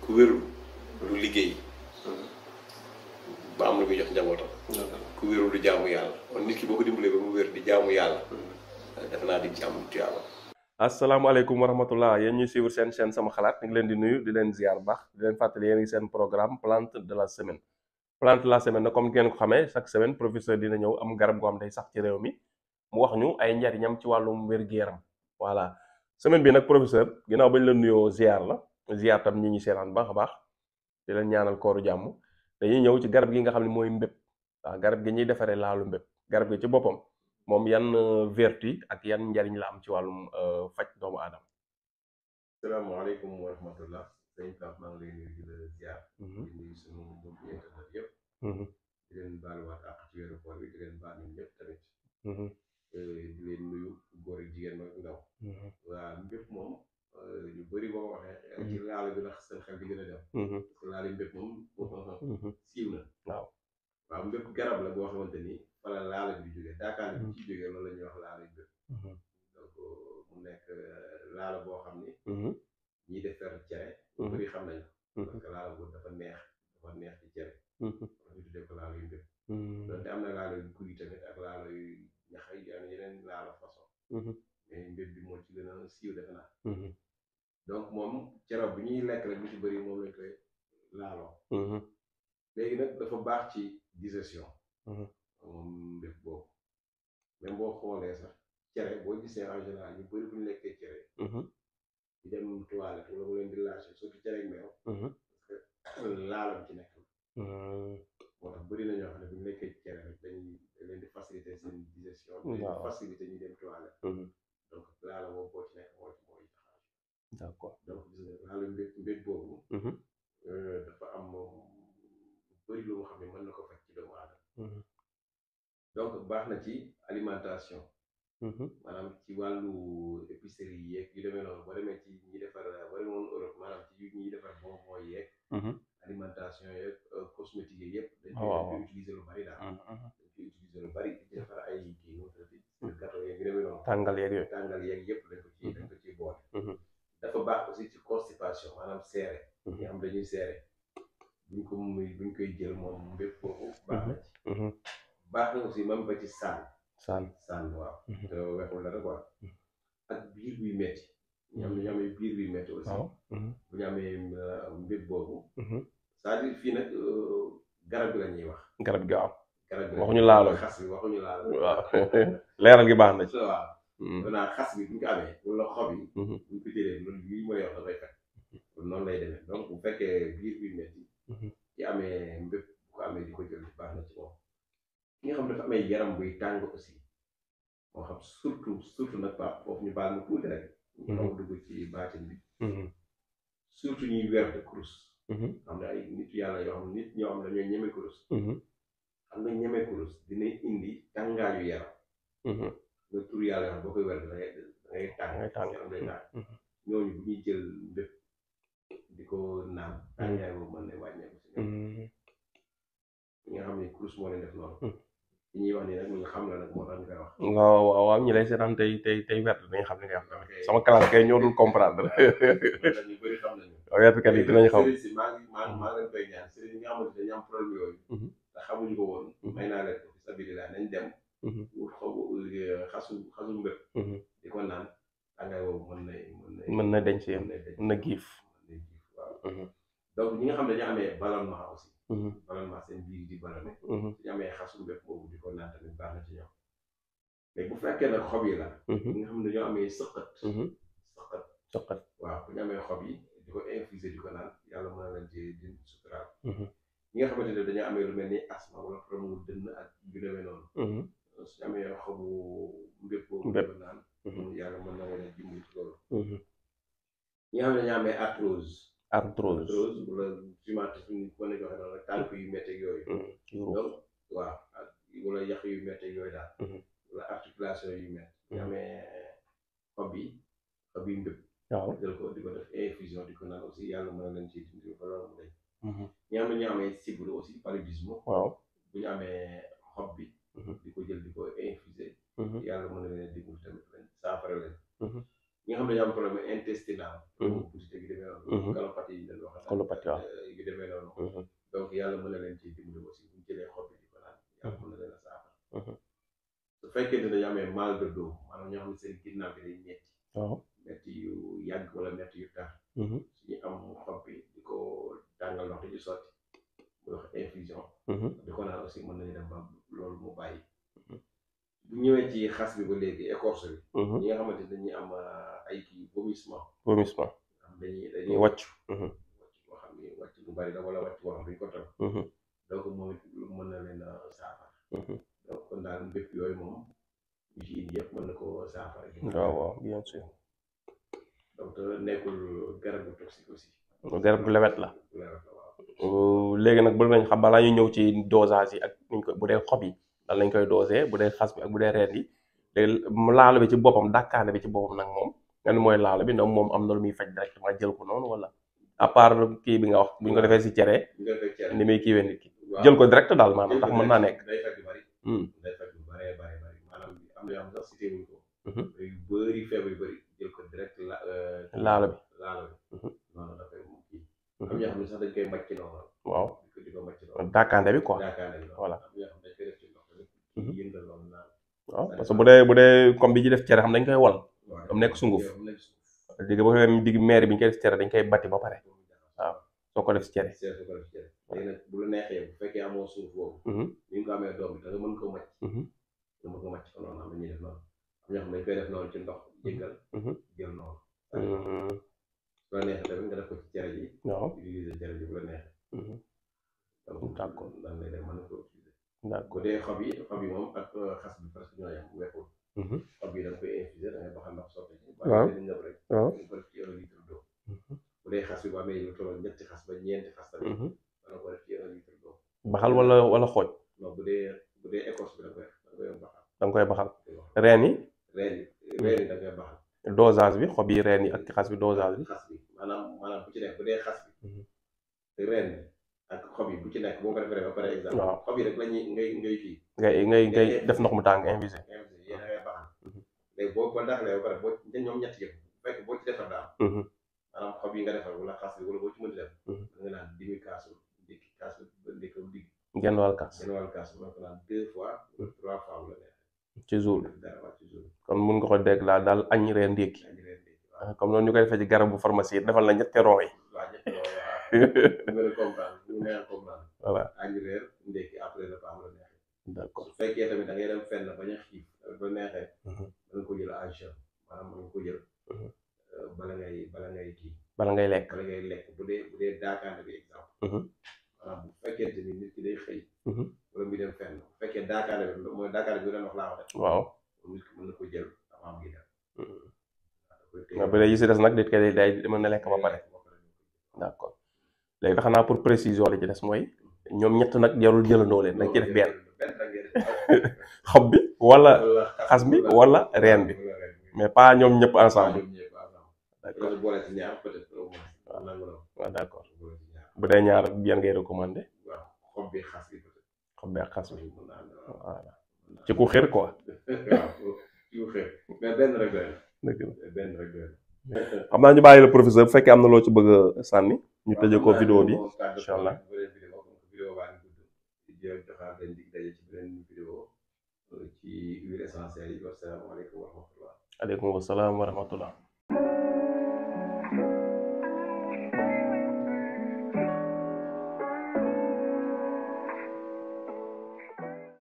ku wérul du liggéey ba am lu muy jox njabootam. ku wérul du jaamu yàlla kon nit ki boo ko dimbalee ba mu wér di jaamu yàlla. def naa di ci am tuyaaba. asalaamaaleykum wa rahmatullah yéen ñuy suivre seen chaîne sama xalaat ñu ngi leen di nuyu di leen ziar baax di leen fàttali yéen ngi seen programme plante de la semaine. plante de la semaine nag comme ngeen ko xamee chaque semaine professeur dina ñëw am garab goo xam day sax ci réew mi mu wax ñu ay njariñam ci wàllum wér-gu-yaram voilà semaine bi nag professeur ginnaaw bañ la nuyoo ziar la ziar tam ñi ñi seetaan baax a baax di leen ñaanal kooru jàmm dañuy ñëw ci garab gi nga xam ne mooy mbépp waaw garab gi ñuy defaree laalu mbépp garab gi ci boppam moom yan vertu ak yan njariñ la am ci wàllum faj doomu aadama. salaamaaleykum wa rahmatullah sëñ Pape maa ngi lay nuyu di la ziar. di nuyu sunu mbokku internet yëpp. di leen baaluwaat àq ci weeru koor bi di leen baal ñun ñëpp tamit. di leen nuyu góor ak jigéen mag ndaw. waa mbépp moom ñu bëri boo waxee. ci laalo bi ndax seen xel di gën a dem. parce que laalo mbépp moom siiw na. waaw mbépp garab la boo xamante ni wala laalo bi di jógee daakaar bi ci jógee loolu la ñuy wax laalo mbépp. donc mu nekk laalo boo xam ni. ñiy defar cere. bëri xam nañu parce que laalo boobu dafa neex ci cere. ñu tuddee ko laalo yu mbépp. donte am na laalo yu kuy tamit ak laalo yu ñax yi yeneen laalo façon. mais mbépp bi moo ci gën a siiw defe naa. donc moom cere bu ñuy lekk rek lu ci bëri moom lañ koy laaloo. léegi nag dafa baax ci digestion. moom mbépp boobu même boo xoolee sax cere boo gisee en général ñu bëri bu ñu lekkee cere. di dem toilette wala mu leen di lâché surtout cere ak meew. parce que laalam ci nekk. moo tax bëri na ñoo xam ne bu ñu lekkee cere rek dañ leen di faciliter seen digestion. dañ leen di faciliter ñu dem toilette. donc laala boobu boo ci nekk mooy taxaw. d'accord donc gis nga laala mbépp boobu. dafa am bëri lu nga xam ne mën na ko faj ci doomu aadama. donc baax na ci alimentation. maanaam ci wàllu épicerie yi yeeg yu demee noonu boo demee ci ñi defar boo demee woon Europe maanaam ci ñi defar bonbon yeeg. alimentation yeeg cosmétique yi yëpp. dañ koy utiliser lu bari daal. dañ koy utiliser lu bari di defar ay kii nu mu gâteau yeeg yu demee noonu. tàngal yeeg yooyu tàngal yeeg yëpp dañ ko ciy boole. dafa baax aussi ci constipation maanaam seere. ñi am dañuy seere buñ koy jël moom mbépp foofu baax na ci. baax na aussi même ba ci saan waaw. te weexul dara quoi. ak biir buy metti ñu amee biir buy metti aussi. bu ñu amee mbépp boobu. c'est-à-dire fii nag garab gi la ñuy wax. garab gi waaw. garab gi waxuñu laalo xas bi waxuñu laalo. waaw leeral gi baax na ci. waaw. danaa xas bi bu ñu ko amee wala xob yi. bu ñu ko jëlee loolu lii mooy wax dafay fekk. noonu lay demee donc bu fekkee biir buy metti ci amee mbépp bu ko amee di ko jël baax na ci moom. ki nga xam dafa amee yaram buy tàng aussi moo xam surtout nag Pape foofu ñu baal mu tuuti rek. ñu xaw a dugg ci baatin bi. surtout ñuy weer de kurus. xam ne ay nit yàlla yoo xam nit ñoo xam ne dañoo ñeme kurus. xam nga ñeme kurus dina indi tàngaayu yaram. nga tur yàlla yoo xam boo koy weer da ngay tàng. yaram day tàng. ñooñu bu ñuy jël mbépp di ko naan. tàngaay boobu mën na wàññeeku si ñoom. ñi nga xam ne kurus moo leen def noonu. li ñuy wax nii nag ñu xam la nag moo tax ñu koy wax. waaw ñi lay seetaan tey wert dañuy xam li nga xam ne sama classe kay ñoo dul comprendre. ñu bëri xam nañu. wertkat yi dinañ xam. sëriñ si maa ngi leen koy ñaan sëriñ yi nga xamante dañu am problème yooyu. te xamuñu ko woon. may naa leen ko fi sabilillah nañ dem. wut xasu mbépp. di ko naan tàngaay boobu mën na denc yéen mën na giif. waaw. donc ñi nga xam ne dañu amee ballonnement aussi. ballonnement seen biir di ballonné. suñu amee xasu mbépp boobu di ko naan tamit baax na ci ñoom. mais bu fekkee nag xob yi la. ñi nga xam ne dañoo amee sëqat. waaw bu ñu amee xob yi di ko infuser di ko naan yàlla mën na leen ci di suturaal. ñi nga xamante ne dañoo amee lu mel ni asma wala problème mu dënn ak yu demee noonu. suñu amee xobu mbépp boobu di ko naan. yàlla mën na leen a dimbali ci loolu. ñi nga xam ne dañoo amee arthrose wala rhumatisme ni ko mën a joxe noonu rek tànk yu métti ak yooyu. donc waaw ak wala yàq yu métti ak yooyu daal. wala articulation yu métti. ñu amee xob yi mbépp. waaw jël ko di ko def infusion di ko naan aussi yàlla mën na leen ci dindi ba loolu mu dañ. ñi xam ne ñu amee sibiru aussi paludisme. waaw bu ñu amee xob bi. di ko jël di ko infuser. yàlla mën na leen dimbali tamit saafara leen. ñi nga xam ne dañoo am problème intestinal. bu si dégg demee noonu. calopathie yi dañ wax colopathie waaw. yu demee noonu. donc yàlla mën na leen ci dimbali aussi bu ñu jëlee xob bi di ko naan yàlla mën na leen a saafara. su fekkee ne dañu amee mal de dos maanaam ñoo xam ne seen ginnaaw bi day metti. waaw metti yu yàgg wala metti yu tar. suñu am xob bi di ko tàngal ndox di ci sotti muy wax infusion. di ko naan aussi mën nañu dem ba loolu mu bàyyi. bu ñëwee ci xas bi ba léegi écorce bi. ñi nga xamante ne dañuy am ay kii vomissement. dañuy wàcc. wàcc boo xam ni wàcc bu bari la wala wàcc boo xam ne duñ ko toll. donc moom it mën na leen a saafara. donc kon daal bépp yooyu moom ñu ci indi yëpp mën na ko saafara. waaw bien sûr. donc nekkul garab bu toxique aussi. garab bu lewet la. léegi nag bëgg nañ xam balaa ñu ñëw ci dosage yi ak niñ ko bu dee xob yi lan lañ koy dosé bu dee xas bi ak bu dee reen yi léegi laalo bi ci boppam dàkkaane bi ci boppam nag moom nga ni mooy laalo bi ndax moom am na lu muy faj directement jël ko noonu wala à part kii bi nga wax bu ñu ko defee si cere ni muy kiiwee nit ki jël ko direct daal maanaam ndax mën naa nekk. day faj lu bari. day faj lu bari maanaam am na yoo xam sax cité wuñ ko. yu bëri feebar yu bëri jël ko direct laalo bi. noonu dafay kii. am ñoo xam ne sax dañ koy màcc noonu. waaw di ko màcc noonu. dàkkaande bi quoi. voilà. am ñoo xam dañ koy def ci ndox rek. yëngal loolu naan. waaw parce que bu dee comme bi ci def cere xam dañ koy wal. am nekk sunguf. digg ba digg maire bi ñu koy def cere dañ koy batti ba pare. waaw soo ko def si cere. léegi nag bu la neexee bu fekkee amoo suuf boobu. ni nga ko amee doom bi da nga mën koo màcc. nga mën ko màcc ko noonu am na ñuy def noonu. am ñoo xam dañ koy def noonu ci ndox yëngal. jël noonu. bu la neexee tamit nga def ko ci cere ji. waaw utiliser cere ji bu la neexee. d'accord dan lay def mën na ko utiliser. d'accord bu dee xob yi moom ak xas bi presque ñoo yem weexul. xob yi da nga koy infuser da ngay baxal ndox sotti ci. waaw dañuy ñëw rek. waaw ñu ko def ci 1 litre d'eau. bu dee xas bi bu amee lu tolloon ñetti xas ba ñeenti xas tamit. mën na ko def ci 1 litre d'eau. baxal wala xooj. non bu dee écorce bi da nga koy baxal. da nga koy baxal reen yi. reen yi da ngay baxal. dosage bi xob yi reen yi ak xas bi dosage bi. xas bi maanaam bu ci nekk bu dee xas bi. reen bi ak xob yi bu ci nekk boo ko defee ba pare exemple. waaw xob yi rek la ñuy ngay kii. ngay def ndox mu tàng infusé. yéen a ngay baxal. léegi boo ko daxalee ba pare ñoom ñett yëpp bu fekk boo ci defar daal. maanaam xob yi nga defar wala xas bi wala boo ci mën di def. da nga naan demi kaasu ndékki kaasu ndékki digg. genn wàll kaas. mën ko naan 2 fois 3 fois bu la neex. ci jour ci jour. kon mun nga ko dégg daal añ reer ndékki. comme noonu ñu koy defee ci garabu pharmacie defal la ñetti roo yi. waaw ñetti roo yi waaw. ñu mën a comprendre. voilà añ reer ndékki après repas bu la neexee. d'accord su fekkee tamit da ngay dem fenn bañ a xiif ba neexee. mën nga ko jël à jeun maanaam mën nga ko jël. bala ngay kii. bala ngay lekk bu dee daakaande bi exemple. maanaam bu fekkente ni nit ki day xëy. wala muy dem fenn bu fekkee daakaande bi mooy daakaande bi doon wax laa wax rek. waaw nit ki mën na ko jël avant muy dem. bu dee yi si des nag nit ki day mën na lekk ba pare. d'accord léegi tax naa pour précision li ci des mooy ñoom ñett nag jarul jëlandoo leen dañ ci def benn. xob bi wala xas bi wala reen bi mais pas ñoom ñëpp ensemble. d'accord waaw d'accord bu dee ñaar yan ngay recommander. xob bi xas bi xob bi ak xas bi voilà ci ku xër quoi. ci ku xër mais benn rek xam naa ñu bàyyi la professeur bu fekkee am na loo ci bëgg a sànni ñu tëjee ko vidéo bi incha allah. vidéo baa ngi gudd di joxaat leen dig daje ci beneen vidéo ci huile essentielle yi. Wasalaamaaleykum wa rahmatullah. aleykum salaam wa rahmatullah.